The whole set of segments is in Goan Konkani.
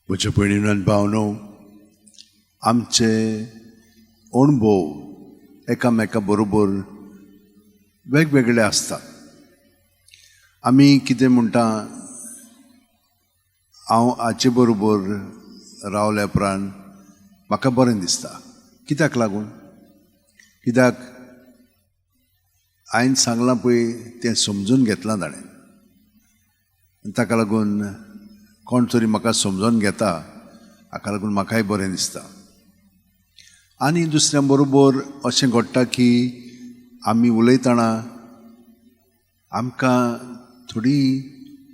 म्हज्या भयणीन आनी भावनो, आमचे अणभव एकामेका बरोबर वेगवेगळे आसतात. आमी कितें म्हणटा, हांव हाचे बरोबर रावल्या उपरांत म्हाका बरें दिसता. कित्याक लागून? कित्याक हांवें सांगलां पळय तें समजून घेतलां ताणें, ताका लागून कोण तरी म्हाका समजून घेता, हाका लागून म्हाकाय बरें दिसता. आनी दुसऱ्या बरोबर अशें घडटा की आमी उलयतना आमकां थोडी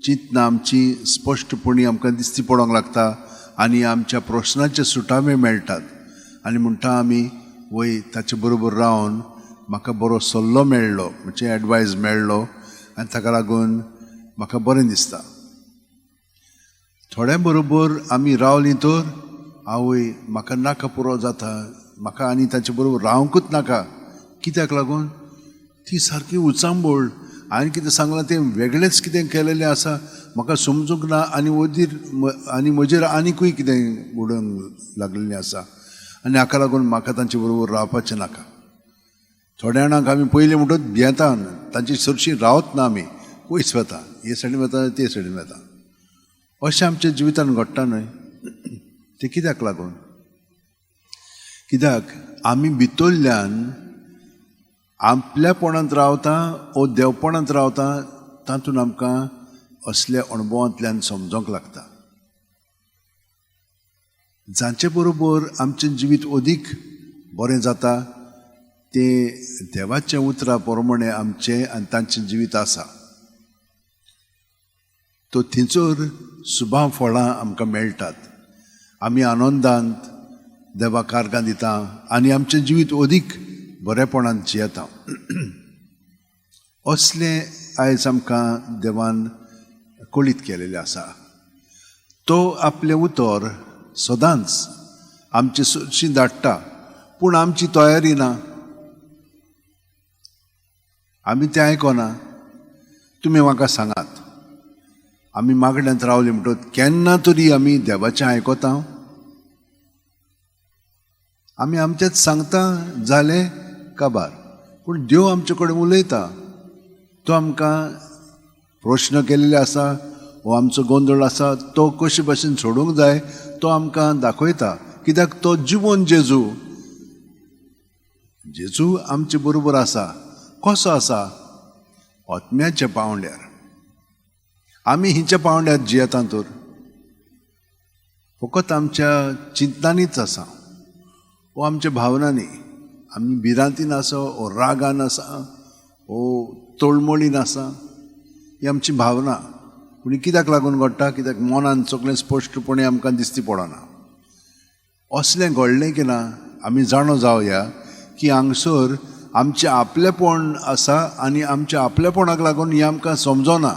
चिंतना आमची स्पश्टपणी आमकां दिसती पडोंक लागता आनी आमच्या प्रश्नाचे सुटावे मेळटात. आनी म्हणटा आमी, वय ताचे बरोबर रावन म्हाका बरो सल्लो मेळ्ळो, म्हणजे एडवायज मेळ्ळो आनी ताका लागून म्हाका बरें दिसता. थोड्या बरोबर आमी रावलीं तर आवय म्हाका नाका पुरो जाता, म्हाका आनी ताचे बरोबर रावंकूच नाका. कित्याक लागून? ती सारकी उचांबळ, हांवें कितें सांगलां तें वेगळेंच कितें केलेलें आसा, म्हाका समजूंक ना आनी वदीर आनी म्हजेर आनिकूय कितें उडोवंक लागलेलें आसा आनी हाका लागून म्हाका तांचे बरोबर रावपाचें नाका. थोड्या जाणांक आमी पयलीं म्हणटच भियेता, तांची सरशी रावत ना, आमी पयस वता, हे सायडीन वता ते सायडीन वता. अशें आमच्या जिवितान घडटा न्हय? तें कित्याक लागून? कित्याक आमी भितरल्यान आपल्यापणांत रावता ओ देवपणांत रावता, तातूंत आमकां असल्या अणभवांतल्यान समजोंक लागता. जांचे बरोबर आमचें जिवीत अदीक बरें जाता तें देवाच्या उतरा प्रमाणें आमचें आनी तांचें जिवीत आसा, तो थंयसर सुबा फळां आमकां मेळटात. आमी आनंदांत देवा कार्गां दिता आनी आमचें जिवीत अदीक बरेपणान जियेता. असलें आयज आमकां देवान कळीत केलेलें आसा. तो आपलें उतर सदांच आमचे सरशी धाडटा, पूण आमची तयारी ना, आमी तें आयकना. तुमी म्हाका सांगात, आमी मागण्यांत रावली म्हणटकच केन्ना तरी आमी देवाचें आयकता? आमी आमचेंच सांगता जालें काबार, पूण देव आमचे कडेन उलयता. तो आमकां प्रश्न केल्ले आसा, हो आमचो गोंदळ आसा तो कशे भाशेन सोडूंक जाय तो आमकां दाखयता. कित्याक तो जिवन जेजू, जेजू आमचे बरोबर आसा. कसो आसा? आत्म्याच्या पांवड्यार. आमी हिच्या पांवड्यार जियेता तर फकत आमच्या चिंतनांनीच आसा, वो आमच्या भावनांनी. आमी भिरांतीन आसा, वो रागान आसा, वो तळमळीन आसा, ही आमची भावना. पूण कित्याक लागून घडटा? कित्याक मनान सगळें स्पश्टपणी आमकां दिसती पडना. असलें घडलें की ना आमी जाणो जावया की हांगसर आमचें आपलेपण आसा आनी आमच्या आपलेपणाक लागून हें आमकां समजना.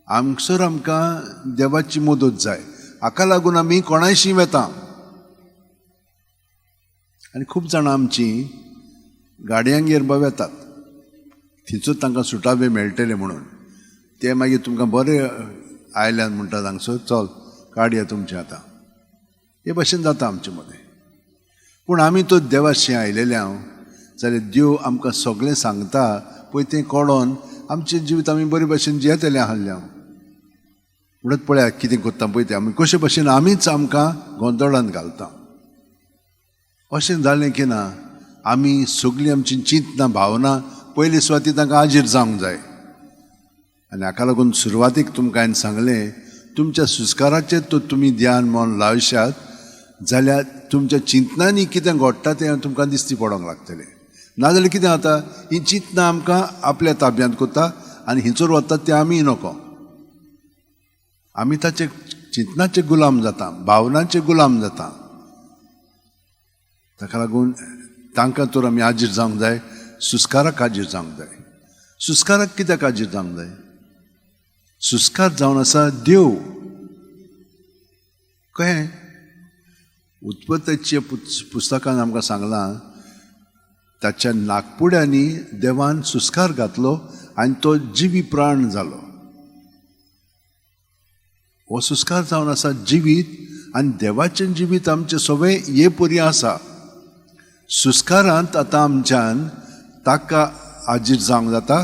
हांगसर आमकां देवाची मदत जाय, हाका लागून आमी कोणायशी वता. आनी खूब जाणां आमची गाडयांगेर बा वेतात, थंयसर तांकां सुटावे मेळटले म्हणून. ते मागीर तुमकां बरें आयल्यान म्हणटात, हांगसर चल काडया तुमचें आतां. हे भशेन जाता आमचे मदें. पूण आमी तो देवाशी आयलेले हांव जाल्यार देव आमकां सगळें सांगता पळय, तें कळोन आमचें जिवीत आमी बरे भशेन जियेतलें आहलें हांव. म्हणत पळया कितें करता पळय तें आमी कशे भशेन आमीच आमकां गोंदळांत घालता. अशें जालें की ना आमी सगळीं आमची चिंतना भावना पयले सुवाती तांकां आजीर जावंक जाय. आनी हाका लागून सुरवातीक तुमकां हांवें सांगलें, तुमच्या सुस्काराचेर तर तुमी ध्यान मन लावशात जाल्यार तुमच्या चिंतनांनी कितें घडटा तें तुमकां दिसती पडोंक लागतलें. नाजाल्यार कितें जाता, ही चिंतनां आमकां आपल्या ताब्यांत करता आनी हिंचोर वतात तें आमी नको. आमी ताचे चिंतनाचे गुलाम जाता, भावनांचे गुलाम जाता. ताका लागून तांकां तर आमी आजीर जावंक जाय, सुस्काराक आजीर जावंक जाय. सुस्काराक कित्याक आजीर जावंक जाय? सुस्कार जावन आसा देव. कळ्ळें? उत्पत्तीच्या पुस्तकान आमकां सांगलां, ताच्या नागपुड्यांनी देवान सुस्कार घातलो आनी तो जिवी प्राण जालो. हो सुस्कार जावन आसा जिवीत आनी देवाचें जिवीत आमचें सगळें हे परी आसा. सुस्कारांत आतां आमच्यान ताका हाजीर जावंक जाता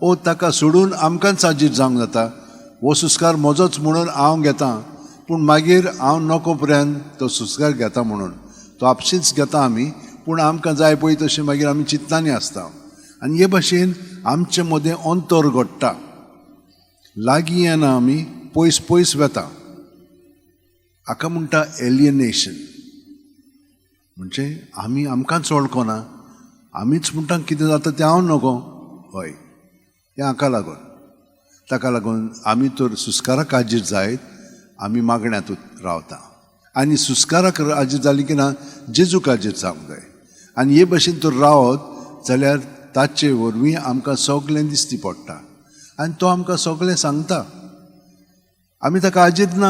ओ ताका सोडून आमकांच हाजीर जावंक जाता. हो सुस्कार म्हजोच म्हणून हांव घेता, पूण मागीर हांव नको पर्यंत तो सुस्कार घेता म्हणून तो आपशींच घेता आमी, पूण आमकां जाय पळय तशें मागीर आमी चिंतनांनी आसता. आनी हे भाशेन आमचे मदें अंतर घडटा, लागीं येना आमी, पयस पयस वेता. हाका म्हणटा एलियनेशन. म्हणजे आमी आमकांच वळखना, आमीच म्हणटा कितें जाता तें हांव नको. हय, हें हाका लागून, ताका लागून आमी तर सुस्काराक हाजीर जायत आमी मागण्यांत रावता. आनी सुस्काराक हाजीर जाली की ना जेजूक हाजीर जावंक जाय. आनी हे भशेन तर रावत जाल्यार ताचे वरवीं आमकां सगळें दिसती पडटा आनी तो आमकां सगळें सांगता. आमी ताका हाजीर ना,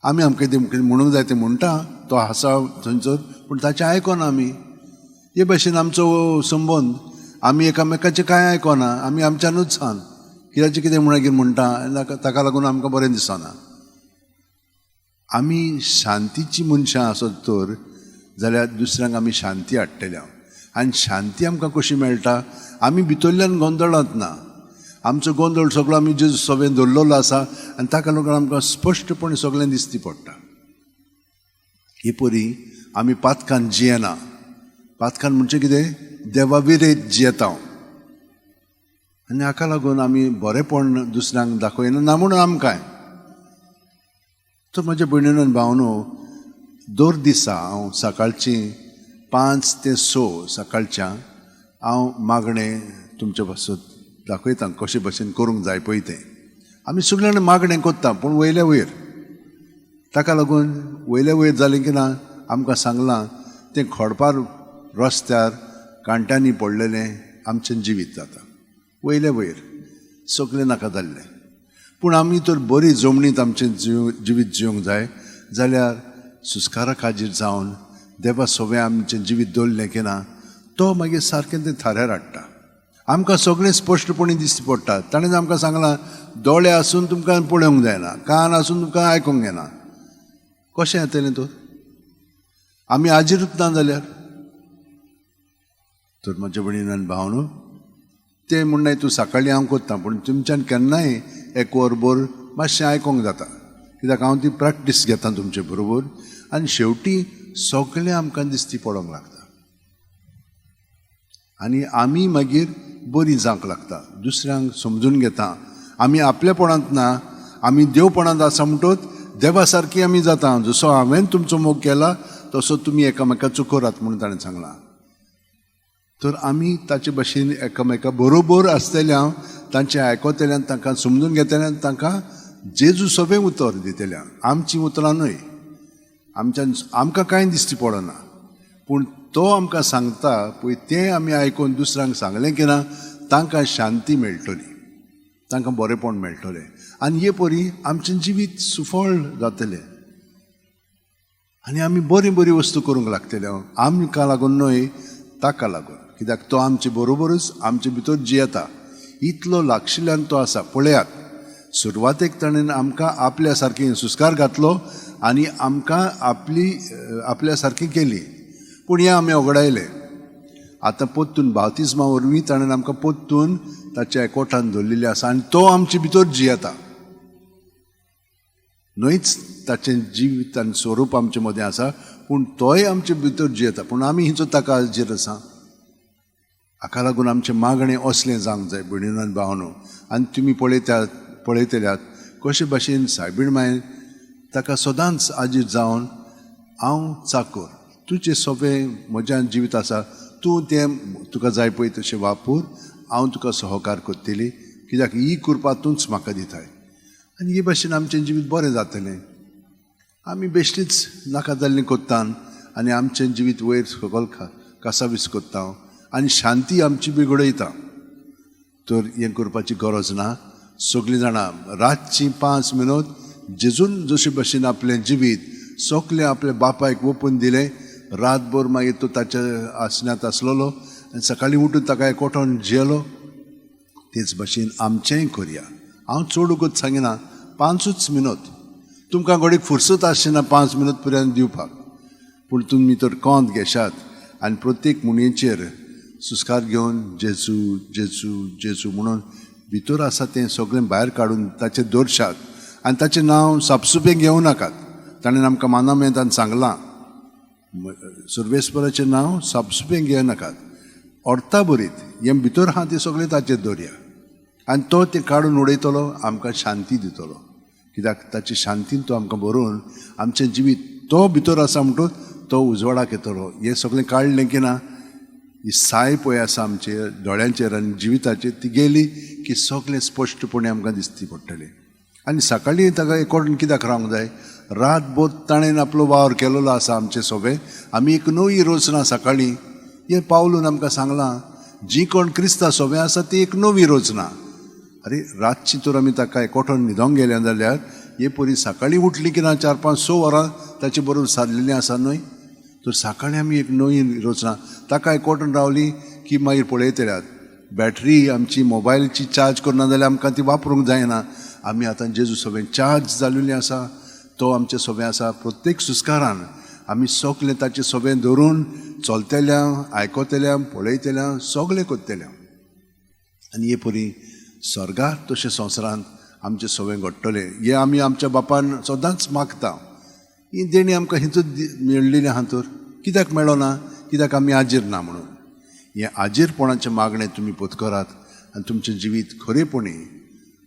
आमी आमकां कितें म्हणूंक जाय तें म्हणटा, तो आसा थंयसर, पूण ताचें आयकना आमी. हे भशेन आमचो संबंद, आमी एकामेकाचें कांय आयकना, आमी आमच्यानूच सांग कित्याचें कितें म्हणून म्हणटा, ताका लागून आमकां बरें दिसना. आमी शांतीची मनशां आसत तर जाल्यार दुसऱ्यांक आमी शांती हाडटले. आनी शांती आमकां कशी मेळटा? आमी भितरल्यान गोंदळांत ना, आमचो गोंदळ सगळो आमी जेजू सगळें दवरलेलो आसा आनी ताका लागून आमकां स्पश्टपणी सगळें दिसती पडटा. हे परी आमी पातकान जियेना. पातकान म्हणजे कितें? देवा विरेत जियेता. आनी हाका लागून आमी बरेंपण दुसऱ्यांक दाखयना ना म्हणून आमकांय. तर म्हज्या भयणीन आनी भावनो, दर दिसा हांव सकाळचीं 5 ते 6 सकाळच्या हांव मागणें तुमचे पासत दाखयता कशे भशेन करूंक जाय पळय तें. आमी सगळ्या जाणां मागणें करता, पूण वयल्या वयर. ताका लागून वयल्या वयर जालें की ना आमकां सांगलां तें खडपार रस्त्यार कांट्यांनी पडलेलें आमचें जिवीत जाता वयल्या वयर, सगळें नाका जाल्लें. पूण आमी तर बरी जमनींत आमचें जिवीत जिवंक जाय जाल्यार सुस्काराक हाजीर जावन देवा सगळें आमचें जिवीत दवरलें की ना तो मागीर सारकें तें थाऱ्यार हाडटा. आमकां सगळें स्पश्टपणी दिसती पडटा. ताणें आमकां सांगलां, दोळे आसून तुमकां पळोवंक जायना, कान आसून तुमकां आयकूंक जायना, कशें येतलें तर? आमी हाजीरूच ना जाल्यार. तर म्हज्या भयणीन आनी भावनो, तें म्हणणें तूं सकाळीं हांव करता, पूण तुमच्यान केन्नाय एक वरभर मातशें आयकूंक जाता, कित्याक हांव ती प्रॅक्टीस घेता तुमचे बरोबर. आनी शेवटी सगळें आमकां दिसती पडोंक लागता आनी आमी मागीर बरी जावंक लागता, दुसऱ्यांक समजून घेता. आमी आपलेपणांत ना, आमी देवपणांत आसा म्हणटोच देवा सारकी आमी जाता. जसो हांवें तुमचो मोग केला तसो तुमी एकामेकाचो करात म्हणून ताणें सांगलां. तर आमी ताचे भशेन एकामेका बरोबर आसतल्या, तांचें आयकतल्यान, तांकां समजून घेतल्यान, तांकां जेजू सगळें उतर दितल्या, आमचीं उतरां न्हय. आमच्यान आमकां कांय दिसती पडना, पूण तो आमकां सांगता पळय तें आमी आयकून दुसऱ्यांक सांगलें की ना तांकां शांती मेळटली, तांकां बरेंपण मेळटलें आनी हे परी आमचें जिवीत सुफळ जातलें आनी आमी बरी बरी वस्तू करूंक लागतले. आमकां लागून न्हय, ताका लागून, कित्याक तो आमचे बरोबरूच आमचे भितर जियेता. इतलो लागशिल्ल्यान तो आसा. पळयात, सुरवातेक ताणें आमकां आपल्या सारकी सुस्कार घातलो आनी आमकां आपली आपल्या सारकी केली, पूण हें आमी ओगडायलें. आतां पोत्तून बावतिज्मा वरवीं ताणें आमकां पोत्तून ताच्या एकवटान दवरलेलें आसा आनी तो आमचे भितर जियेता. न्हयच ताचें जिवीत आनी स्वरूप आमचे मदें आसा, पूण तोय आमचे भितर जियेता, पूण आमी हिचो ताका हाजीर आसा. हाका लागून आमचें मागणें असलें जावंक जाय भयणीनो आनी भावनो. आनी तुमी पळयतल्यात कशे भाशेन सायबीण मायन ताका सदांच हाजीर जावन हांव चाकोर, तुजें सगळें म्हज्यान जिवीत आसा, तूं तें तुका जाय पळय तशें वापर, हांव तुका सहकार करतली, कित्याक ही कृपा तूंच म्हाका दिताय. आनी हे भाशेन आमचें जिवीत बरें जातलें. आमी बेश्टीच नाका जाल्लीं करता आनी आमचें जिवीत वयर सकयल कासावीस करता आनी शांती आमची बिगडयता. तर हें करपाची गरज ना. सगळीं जाणां रातचीं 5 मिनट जेजून जशे भशेन आपलें जिवीत सगळें आपल्या बापायक ओपून दिलें, रातभर मागीर तो ताच्या आसण्यांत आसलेलो आनी सकाळीं उठून ताका एकवटोन जियेलो, तेच भशेन आमचेंय करया. हांव चड उगत सांगिना, 5 मिनट तुमकां घडीक फुरसत आसची ना 5 मिनट पर्यंत दिवपाक, पूण तुमी तर कोंत घेशात आनी प्रत्येक मुणयेचेर सुस्कार घेवन जेजू जेजू जेजू म्हणून भितर आसा तें सगळें भायर काडून ताचेर दवरशात आनी ताचें नांव सापसुपें घेवं नाकात. ताणें आमकां मानामेंतान सांगलां, सर्वेस्पराचें नांव सापसुपें घेवं नाकात, अर्था बरीत हें भितर आहा तें सगळें ताचेर दवरया आनी तो तें काडून उडयतलो, आमकां शांती दितलो. कित्याक ताचे शांतीन तो आमकां बरोवन आमचें जिवीत तो भितर आसा म्हणटूच तो उजवाडाक येतलो. हें सगळें काडलें की ना, ही साय पळय आसा आमचे दोळ्यांचेर आनी जिविताचेर ती गेली की सगळें स्पश्टपणे आमकां दिसती पडटलें. आनी सकाळीं ताका एकवटून कित्याक रावंक जाय, रातभर ताणें आपलो वावर केलेलो आसा आमचे सोबे, आमी एक नवी रचना सकाळीं हें पावलून आमकां सांगलां, जी कोण क्रिस्ता सोबे आसा ती एक नवी रचना. आरे रातची तर आमी ताका एकवटून न्हिदोंक गेल्या जाल्यार हे परी सकाळीं उठली की ना 4-5-6 वरां ताचे बरोबर सारलेलीं आसा न्हय, तर सकाळीं आमी एक नवी रचना ताका एकवटून रावली की मागीर पळयतल्यात बॅटरी आमची मोबायलची चार्ज करना जाल्यार आमकां ती वापरूंक जायना. आमी आतां जेजू सोबें चार्ज जाल्लेली आसा, तो आमचे सोबें आसा. प्रत्येक सुस्कारान आमी सगळें ताचे सोबें धरून चलतल्या, आयकतल्या, पळयतल्या, सगळें करतल्या आनी हे परी स्वर्गार तशें संवसारांत आमचें सोबें घडटलें. हें आमी आमच्या बापान सदांच मागता. ही देणी आमकां हितूच मेळ्ळिल्ली आहा, तर कित्याक मेळना, कित्याक आमी आजीर ना म्हणून. हें आजीरपणाचें मागणें तुमी पत्करात आनी तुमचें जिवीत खरेपणी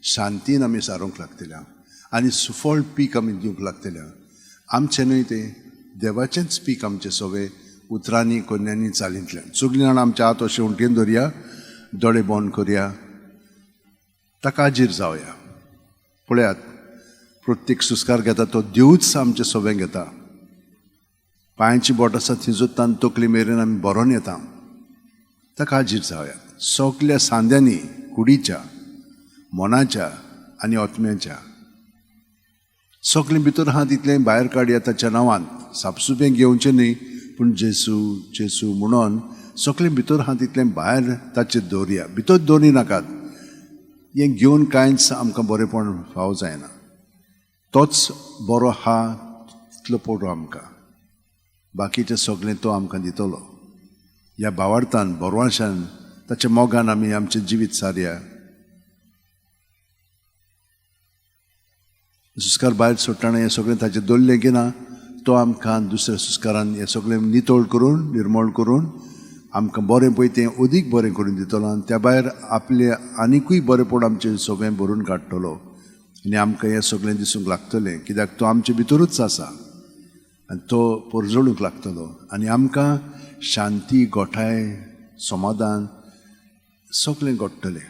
शांतीन आमी सारूंक लागतल्या आनी सुफळ पीक आमी दिवंक लागतल्या. आमचें न्हय तें देवाचेंच पीक आमचें सोबें उतरांनी कोन्यांनी चालींतल्यान. सगळीं जाणां आमच्या हात अशें उंटयेन दवरया, दोळे बंद करया, ताका आजीर जावया. पळयात, प्रत्येक सुस्कार घेता तो देवूच आमचें सोबें घेता. पांयांची बोट आसा थिंजोतान तकली मेरेन आमी बरोवन येता, ताका आजीर जावया. सगल्या सांद्यांनी, कुडीच्या, मनाच्या आनी आत्म्याच्या सगळें भितर आहा तितलें भायर काडया ताच्या नांवान. सापसुपें घेवचें न्हय, पूण जेजू जेजू म्हणून सगळें भितर आहा तितलें भायर ताचेर दवरया, भितर दवरी नाकात. हें घेवन कांयच आमकां बरेंपण फावो जायना. तोच बरो आहा तितलो पुरो आमकां, बाकीचें सगळें तो आमकां दितलो. ह्या भावार्थान, बरवाशान, ताच्या मोगान आमी आमचें जिवीत सारया. सुस्कार भायर सोडटना हें सगळें ताचें दवरलें की ना, तो आमकां दुसऱ्या सुस्कारान हें सगळें नितळ करून, निर्मळ करून आमकां बरें पळय तें अदीक बरें करून दितलो आनी त्या भायर आपलें आनिकूय बरेंपण आमचें सोबें भरून काडटलो आनी आमकां हें सगळें दिसूंक लागतलें. कित्याक तो आमचे भितरूच आसा आनी तो परजळूंक लागतलो आनी आमकां शांती, गोठाय, समाधान सगळें घडटलें.